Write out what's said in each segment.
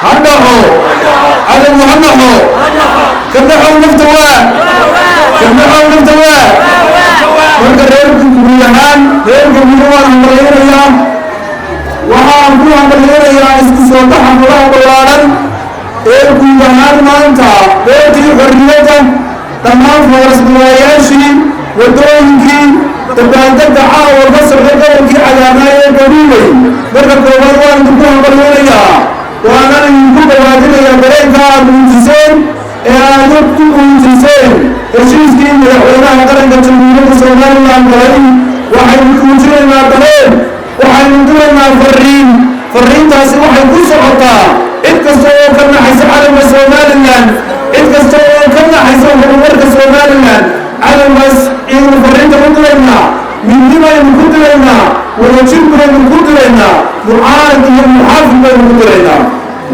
Ha dhaco cadowgu, ha naxo. Ka naxow nafta waa, ka naxow nafta waa. Marka reerka guud ahaan, reerka guud waan hambalyaynayaa. Waxaan ku hambalyaynayaa isku soo baxa faraha ballaaran ee guud ahaan maanta beertii xorriyadda, dhammaan fagarasmadayaashii, waddooyinkii, dabaaldegga caawa ka socda gobolkii cagaarnaa ee Gabiiley. Marka koowaad waan idinku hambalyaynayaa, waanan idinku dhawaajinayaa dareenka aad muujiseen ee aad ku muujiseen heshiiskii madaxweynaha qaranka Jamhuuriyadda Somaliland galay. Waxaynu muujinaynaa dareen, waxaynu diraynaa fariin. Fariintaasi waxay ku socotaa cid kasta oo ka naxaysa calanka Somaliland, cid kasta oo ka naxaysa horumarka Somaliland. Calankaas aynu fariinta ku diraynaa, midnimaynu ku diraynaa, wadajir baynu ku diraynaa, mucaarad iyo muxaafid baynu ku diraynaa.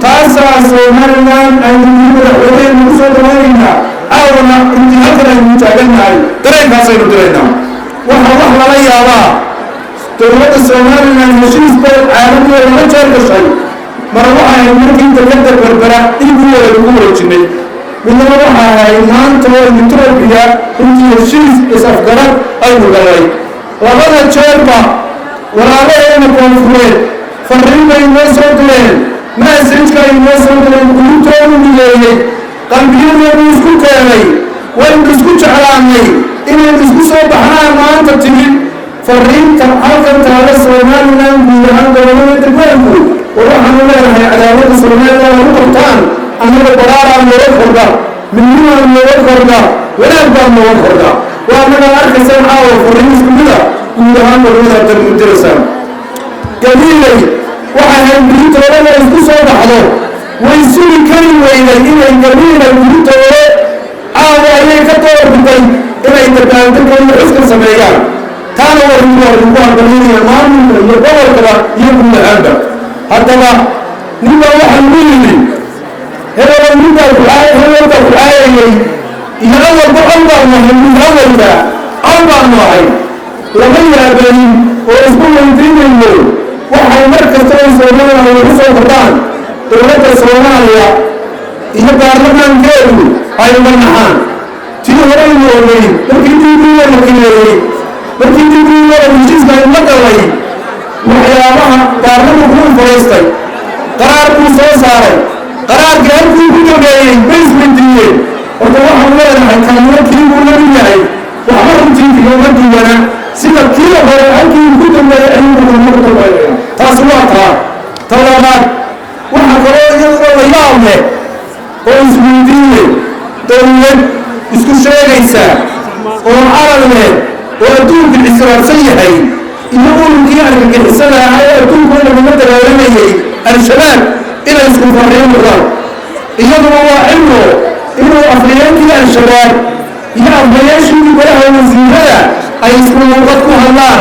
Taasaa Somaliland aynu madaxweynehaynu ku soo dhawaynaynaa. Caawana runtii halkan aynu taagannahay, dareenkaasaynu diraynaa. Waxa wax lala yaabaa, dowladda Somaliland heshiis bay caalamiga laba jeer gashay. Mar waxay ahayd markii dekada Berbera dhilgooda lagu wareejinay, midnaba waxay ahayd maanta oo Etoobiya runtii heshiis is-afgarad aynu galay. Labada jeerba walaalaheena koonfureed farriin bay noo soo direen, message-ka ay noo soo direen qulubtoodu mideeyey, qalbiyadoodu isku keenay, waynu isku jeclaanay inaynu isku soo baxnaan. Maanta timid fariinta halkan taala, Somaliland guud ahaan, gobolada, degmooyinku, war waxaanu leenahay cadaawadda Somaliland lagu qabtaan annaga baraaraa nooga kordha, midnimaa nooga kordha, wanaag baa nooga kordha. Waa annagaa arkaysaan caawa fariin isku mida guud ahaan gobolada diraysaan. Gabiiley waxay ahayd biritoolada isku soo baxdo, way sugi kari weyday inay Gabiiley biritoole caawa ayay ka doorbiday inay dabaaldegka iyo xuska sameeyaan. Taana waa idinku hambalyanaya, maamulka iyo gobolkaba iyo guud ahaanba. Haddaba ninbaa waxaa lagu yidhi, hebelo ninbaa hebel baa ku caayayey iyo awalba col baanu ahay, min awalba col baanu ahay. Lama yaabanin oo isku weydiinayno. Waxay mar kasta oo Somaliland ugu soo kordhaan, dowladda Soomaaliya iyo baarlamaankeedu ay manaxaan. Tii horeynu ogeyn markii DP-da la kireeyey, markii DP-da heshiiska aynu la galay, waxyaabaha baarlamanku u fadhiistay, qaraar buu soo saaray, qaraarkii halkuu ku dambeeyey bay isweydiiyeen. Horta waxaan leenahay kanina kii buu la mid yahay, waxba runtii kagama duwana. Sida kii hore halkii ku dambeeyey ayuu ku dambeynaya. Taasi waa taa. Ta labaad, waxaa kaloo iyaduna la yaab leh oo isweydiinay, dowlad isku sheegaysa oo calan leh oo adduunka ictiraafsan yahay iyo ururkii argagixisada ahaa ee adduunka laguma dagaalamayay, Al-Shabaab, inay isku farriin noqdaan, iyaduna waa cilmo. Inuu afhayeenkii Al-Shabaab iyo afhayeeshii golaha wasiirada ay isku luuqad ku hadlaan,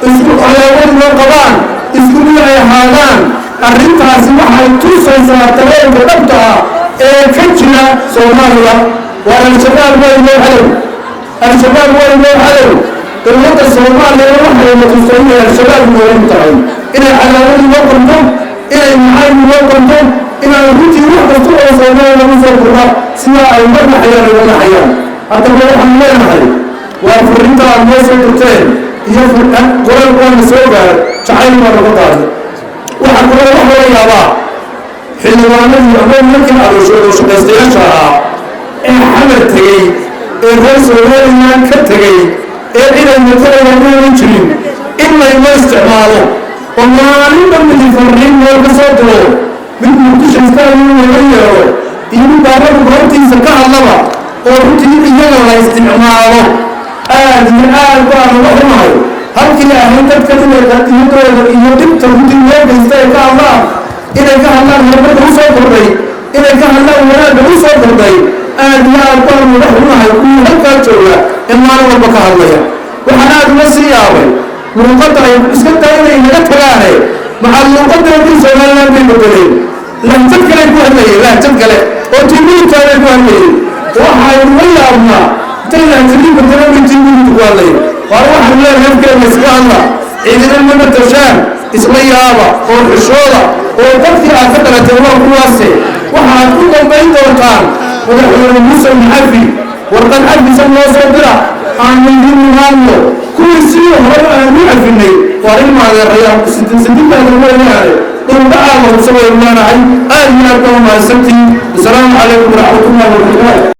isku cadaawad loo qabaan, isku mid ay ahaadaan, arrintaasi waxay tusaysaa dareenka dhabta ah ee ka jira Soomaaliya. Waa Al-Shabaab waa inoo cadow, Al-Shabaab waa inoo cadow. Dowladda Soomaaliyana waxay na tustay inay Al-Shabaab noogu tahay, inay cadaawad loo qabto, inay nacayb loo qabto, inaan runtii wax kasta oo Soomaaliya lagu soo kordha sidaa ay uga naxayaan, uga naxayaan. Haddaba waxaan leenahay, waa fariinta aad noo soo dirteen iyo qoraal waana soo gaaray, jacayl baa naga qaaday. Waxaa kaloo wax laga yaabaa, xildhibaanadii ama markii calooshooda shaqaystayaasha ahaa ee Xamar tegey, ee reer Somaliland ka tegey, ee ciday matalayaan aanan jirin, in laynoo isticmaalo oo maalinba midi fariin meel ka soo diro, mid Muqdisho istaagin laga yeero iyo mid baarlamanka hortiisa ka hadlaba, oo runtii iyaga la isticmaalo, aad iyo aad baan uga xumahay. Halkii ahayd dadka inay qadiyadooda iyo dhibta runtii loo geysta ay ka hadlaan, inay ka hadlaan horumarka u soo kordhay, inay ka hadlaan wanaagga u soo kordhay, aad iyo aad baan uga xumahay kuwii halkaa jooga ee maalin walba ka hadlaya. Waxaan aad uga sii yaabay luuqadda ay iska daa inay naga tagaane, maxaa luuqadeedii Somaliland bay bedeleen, lahjad kale ku hadlayeen, lahjad kale oo tiimiintaabay ku hadlayeen. Waxaynu la yaabnaa intay lahjadii bedeleen bay tiimiinta ku hadlayeen. Waar waxaanu leenahay, afkeena iskaga hadla, ciidina ma matashaan. Isla yaaba oo xishooda Oo dadkii aad ka dhalateen waa kuwaase. Waxaad ku dambayn doontaan madaxweyne Muuse Maxafi warqad xafisan noo soo dira, aanu idin nimaadno. Kuwii sidii hore aanu cafinay waa in maadeerayaa sidintaada weeyaane dhulba aada hubsa waynu leenahay. Aad iyo aad baa umahadsantihiin. Asalaamu calaykum waraxmatullahi wabarakaatu.